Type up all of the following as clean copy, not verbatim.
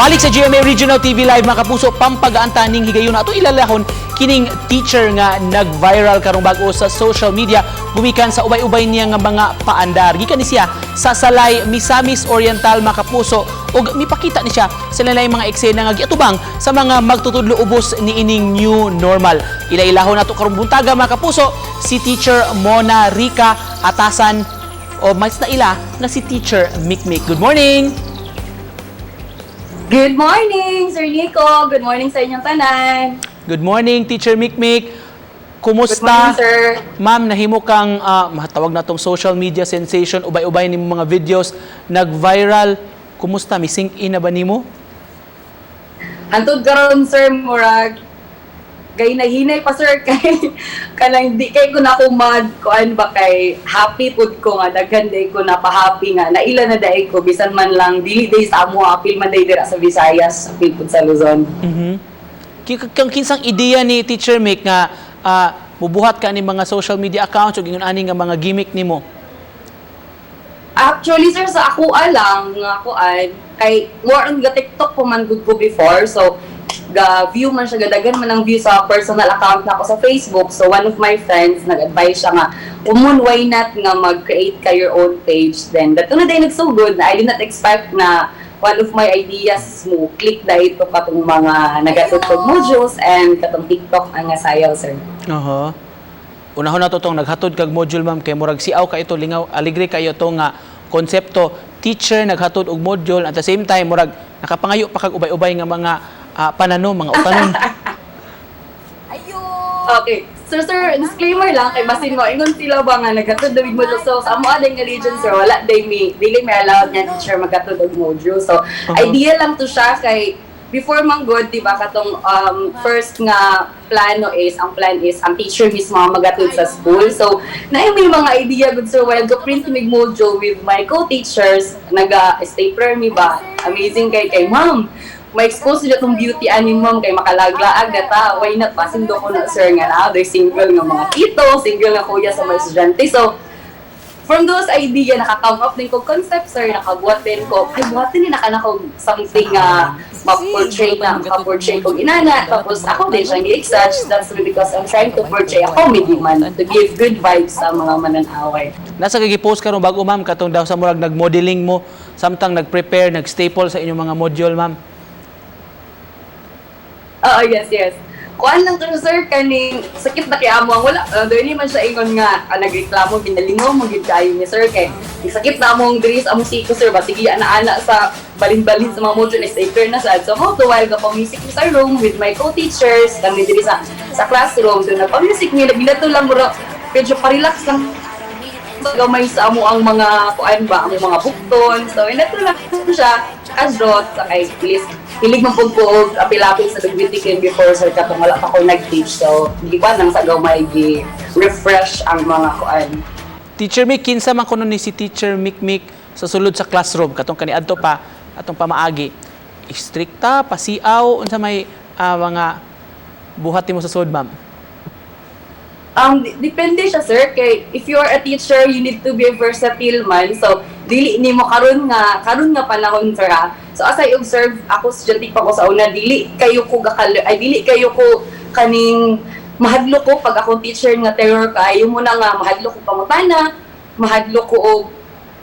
Balik sa GMA Regional TV Live, mga kapuso, pampagaan ta ning higayuna, ato ilalahon kining teacher nga nag-viral karong bag-o sa social media gumikan sa ubay-ubay niya nga mga paandar. Gikan ni siya sa Salay, Misamis Oriental, mga kapuso, ug mipakita ni siya sa lain mga eksena nga giatubang sa mga magtutudlo ubos niining new normal. Ilailahon nato karong buntaga, mga kapuso, si Teacher Mona Rica Atasan o mas naila na si Teacher Mikmik. Good morning! Good morning, Sir Nico. Good morning sa inyong tanan. Good morning, Teacher Mikmik. Good Kumusta? morning, sir. Ma'am, nahimo kang matawag na tong social media sensation, ubay-ubay nimo mga videos nag-viral. Kumusta? Mi sink in na ba nimo? Hantod karon, sir, murag gay nahinay pa, sir, kay kanang di kay ko na ko mad kuan ba kay happy pud ko nga daghan day ko na pa-happy nga naila na daig ko bisan man lang dili day sa amo, apil man day dira sa Visayas, apil pud sa Luzon. Kang kinsang ideya ni Teacher Mick nga mubuhat ka ni mga social media accounts ug ingon ani nga mga gimmick nimo? Actually, sir, sa ako lang nga kuan kay more on ga TikTok po man gud ko before. So ga view man siya, gadagan man ang view sa personal account nako sa Facebook. So one of my friends nag-advise siya nga, "Umon, why not nga mag-create ka your own page?" Then dato na day nagsugod na I did not expect na one of my ideas mo click dahil to katong mga nagatugtog modules and katong TikTok ang nga sayaw, sir. Aha. Unahon na to tong naghatod kag module, ma'am, kay murag siaw ka ito, lingaw, aligre kayo to nga konsepto, teacher naghatod og module, at the same time murag nakapangayo pa kag ubay-ubay nga mga pananom, mga utanon. Okay. Sir, sir, disclaimer lang kay basin mo ingon sila ba nga naghatod daw module. So sa amo ading nga region, sir, wala day mi dili may allowed nga teacher maghatod og module. So idea lang to siya kay before man good, di ba, katong first nga plano is ang plan is ang teacher mismo ang magatod sa school. So naay may mga idea good, sir, while go print mig module with my co-teachers, naga stapler mi ba. Amazing kay kay ma'am ma-expose nila tong beauty ani, ma'am, kay makalaglaag na ta. Why not? Basin do ko na, sir, nga na there's single nga mga tito, single nga kuya sa mga estudyante. So from those idea naka-come up din ko concept, sir, nakabuhat din ko ay buhatin ni naka ko something nga ma-portray na maka-portray kong inana, tapos ako din siyang gi-exage. That's because I'm trying to portray a comedy man to give good vibes sa mga mananaway. Nasa kay post karon bago, ma'am, katong daw sa murag nagmodeling mo samtang nag-prepare, nag-staple sa inyong mga module, ma'am. Oo, yes. Kuan lang to, sir, kaning sakit na kay amo ang wala. Dili man siya ingon nga nagreklamo, ginalingaw mo gid kayo ni sir kay sakit na among diri sa among siko, sir ba, sige ana-ana sa balin-balin sa mga module stapler na sad. So mo to while ga music mi sa room with my co-teachers kami diri sa classroom, so nagpa-music mi ginato lang mura medyo pa-relax lang sa gamay sa amo ang mga kuan ba ang mga bukton. So inato lang siya kasrot sa kay please hilig man pud ko og apil-apil sa Dugwitikin before, sir, katong wala pa ko nag-teach. So gi kuan lang sa gamay, gi refresh ang mga kuan. Teacher Mick, kinsa man kuno ni si Teacher Mick Mick sa sulod sa classroom katong kaniadto pa atong pamaagi? Istrikta, pasiaw, unsa may mga buhat nimo sa sulod, ma'am? Depende siya, sir, kay if you are a teacher, you need to be versatile man. So dili nimo karon nga panahon, sir, ha. So as I observe, ako estudyante pa ko sa una, dili kayo ko gakal ay dili kayo ko kaning mahadlok ko pag akong teacher nga terror kaayo mo na nga mahadlok ko pangutana, mahadlok ko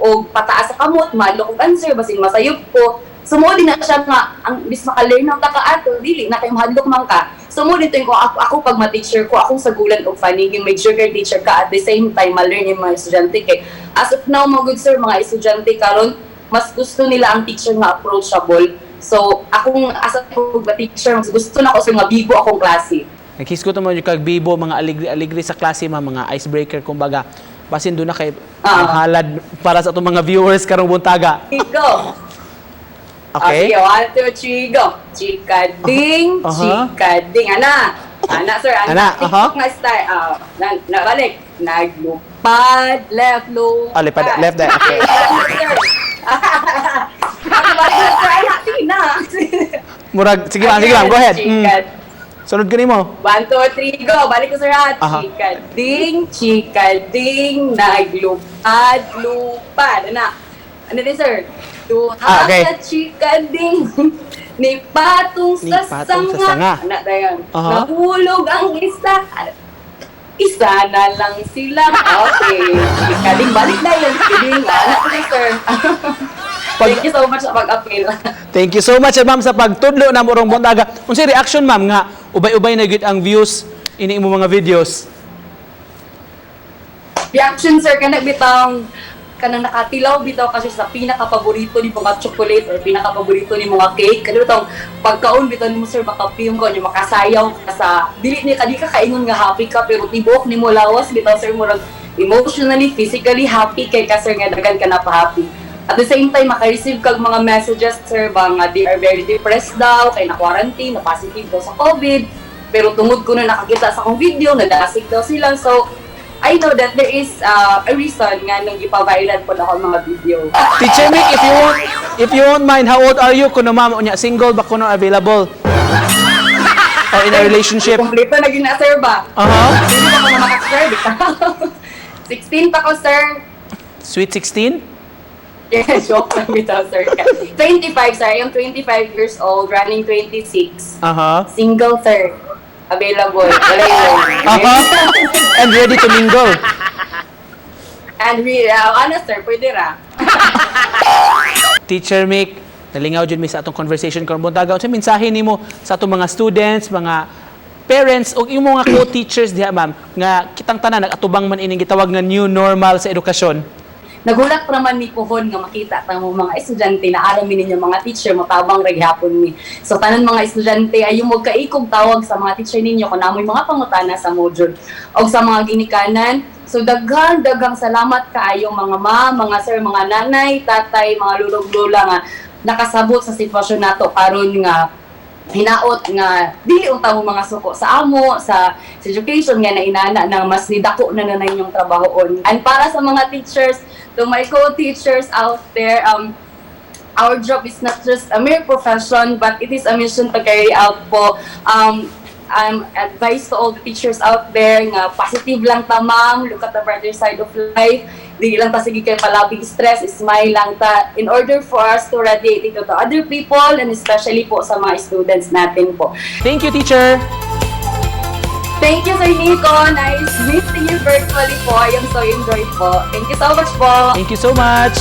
og pataas sa kamot, mahadlok og answer basin masayop ko. So mo din na siya nga ang bis maka-learn ng taka ato, dili na kay mahadlok man ka. So mo dito ko ako pag ma-teacher ko, akong sagulan og funny yung major care teacher ka, at the same time ma-learn yung mga estudyante kay as of now mo good, sir, mga estudyante karon mas gusto nila ang teacher nga approachable. So akong as a teacher, mas gusto na ko sa nga bibo akong klase. Naghisgot mo yung kag bibo, mga aligre-aligre sa klase, ma'am, mga icebreaker kumbaga. Basin doon na kay mahalad para sa atong mga viewers karong buntaga. Go. Okay? Okay, one, two, three, go. Chika ding, chika ding. Ana. Ana, sir. Ana. Ana, TikTok nga style. Ah, na, nabalik. Naglupad, left, lupad. Ah, lipad, left, okay. Sir. Ano ba, sir? Ay, sige na. Murag, sige ma'am, sige ma'am, go ahead. Chika. Sunod ka nimo. One, two, three, go. Balik ko, sir, ha. Aha. Chika ding, chika ding, naglupad, lupad. Ana. Ano din, sir? Duha Ah, okay. ka chikading ni patong sa Ni patong sa sanga. sanga. Ano dayon? Nahulog ang isa. Ano? Isa na lang sila. Okay. Chikading, balik na yun. Chikading. Ano din, sir? Thank you so much sa pag-appeal. Thank you so much, eh, ma'am, sa pagtudlo na karong buntaga. Unsay reaction, ma'am, nga ubay-ubay na gyud ang views ini imo mga videos? Reaction, sir, kana bitang kanang nakatilaw bitaw kasi sa pinaka-paborito ni mga chocolate or pinaka-paborito ni mga cake. Kani bitang pagkaon bitaw nimo, sir, makapiyong ka niyo, makasayaw ka sa dili ni kadi ka kaingon nga happy ka, pero tibok nimo lawas bitaw, sir, murag emotionally, physically happy kay ka, sir, nga daghan ka na pa happy. At the same time, maka-receive kag mga messages, sir, ba nga they are very depressed daw kay na quarantine, na positive daw sa COVID, pero tungod ko na nakakita sa akong video, nadasig daw sila. So I know that there is a reason nga nung ipa-viral po ako mga video. Teacher Mick, if you won't mind, how old are you kuno, ma'am? Unya, single ba kuno, available? Or in a relationship? Kompleto na gina, sir, ba? Aha. Hindi pa ko na maka-sir, di ba? 16 pa ko, sir. Sweet 16? Yeah, joke lang bitaw, sir. 25, sir. I'm 25 years old, running 26. Single, sir. Available. Wala yun. And ready to mingle. And ano, sir, pwede ra. Teacher Mick, nalingaw jud mi sa atong conversation karong buntaga. Unsa mensahe nimo sa atong mga students, mga parents ug imong mga co-teachers diha, ma'am, nga kitang tanan nag-atubang man ining gitawag nga new normal sa edukasyon? Nagulat pa naman ni pohon nga makita ta mo mga estudyante na aram ninyo mga teacher, motabang ra gihapon mi. So tanan mga estudyante, ayo mo kaikog tawag sa mga teacher ninyo kung namoy mga pangutana sa module. Og sa mga ginikanan, so daghan daghang salamat kaayong mga ma'am, mga sir, mga nanay, tatay, mga lulog lola nga nakasabot sa sitwasyon nato karon nga hinaot nga dili unta mo mga suko sa amo sa education nga nainana na mas nidako na na inyong trabahoon. And para sa mga teachers, to my co-teachers out there, our job is not just a mere profession, but it is a mission to carry out po. Advice to all the teachers out there nga positive lang ta, ma'am, look at the brighter side of life. Di lang ta sige kay palabig stress, smile lang ta in order for us to radiate it to other people and especially po sa mga students natin po. Thank you, teacher. Thank you, Sir Nico. Nice meeting you virtually po. I am so enjoyed po. Thank you so much po. Thank you so much.